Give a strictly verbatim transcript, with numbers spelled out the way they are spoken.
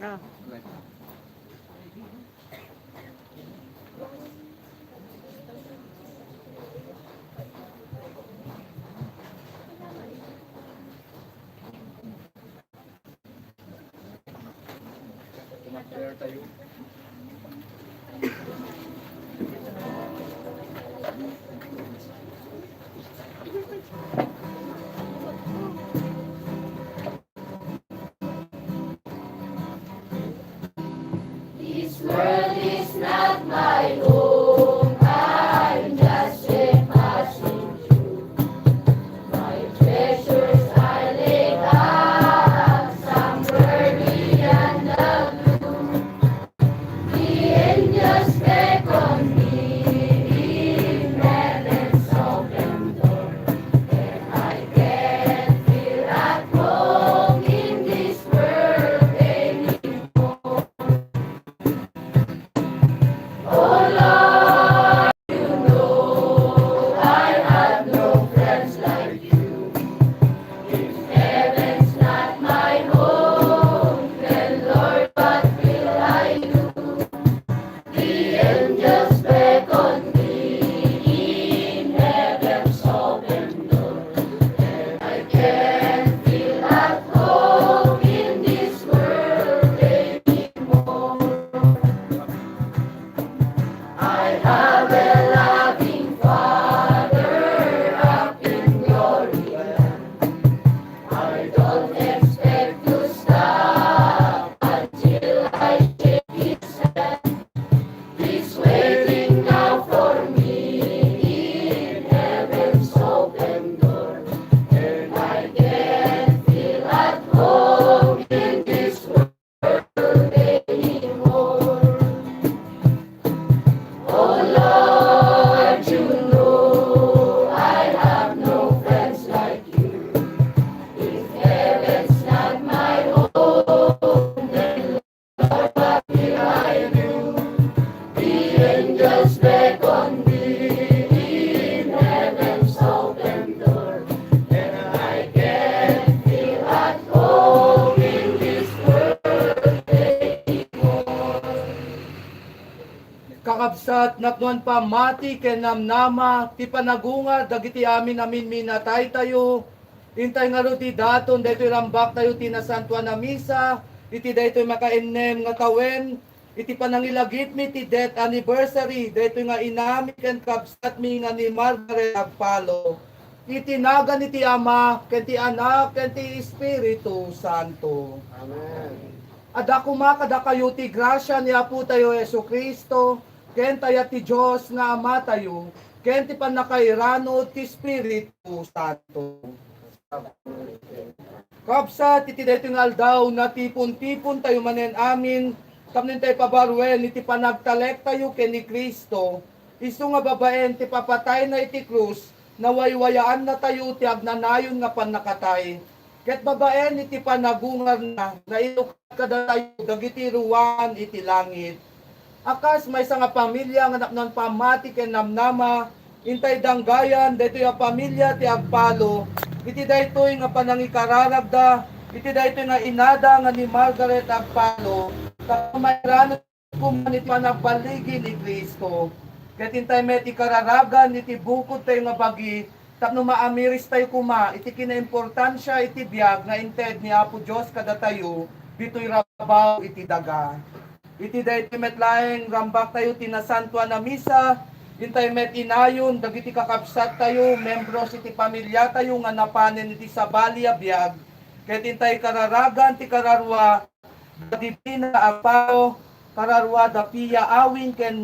Ah. This world is not my home. I'm just a passing through. My treasures are laid up somewhere beyond the blue. Kat napnoan pammati ken namnama ti panagungar dagiti amin a minminataytayo, intay ngarud ti daton daytoy rambaktayo ti nasantoan a misa iti daytoy makaennem nga tawen, iti panangilagipmi ti death anniversary daytoy nga inami ken kabsatmi nga ni Margaret Agpalo, iti nagan iti Ama ken ti Anak ken ti Espiritu Santo. Amen. Adda koma kadakayo ti grasia ni Apotayo Jesu-Cristo ken ti ayat ti Dios nga Amatayo ken ti pannakairanud ti Espiritu Santo. Kabsat, iti daytoy nga aldaw, natipon-tipon tayo manen amin tapno intay pabaruen iti panagtalektayo ken ni Cristo, isu nga babaen ti papatayna iti krus, nawaywayaannatayo ti agnanayon nga pannakatay, ket babaen iti panagungarna, nailukat kadatayo dagiti ruangan iti langit. A kas maysa nga pamilia nga napnoan pammati ken namnama, intay danggayan daytoy a pamilia ti Agpalo iti daytoy nga panangikararagda iti daytoy nga inada nga ni Margaret Agpalo, tapno mairanod koma iti panagballigi ni Cristo. Ket intay met ikararagan iti bukodtayo nga bagi tapno maamiristayo koma iti kinaimportansia iti biag nga inted ni Apo Dios kadatayo ditoy rabaw iti daga. Iti daytoy met laeng rambaktayo ti nasantoan a misa, intay met inayon dagiti kakabsattayo, membros iti pamiliatayo nga napanen iti sabali a biag, ket intay kararagan ti kararua da Divina Agpalo, kararua da Pia Awing ken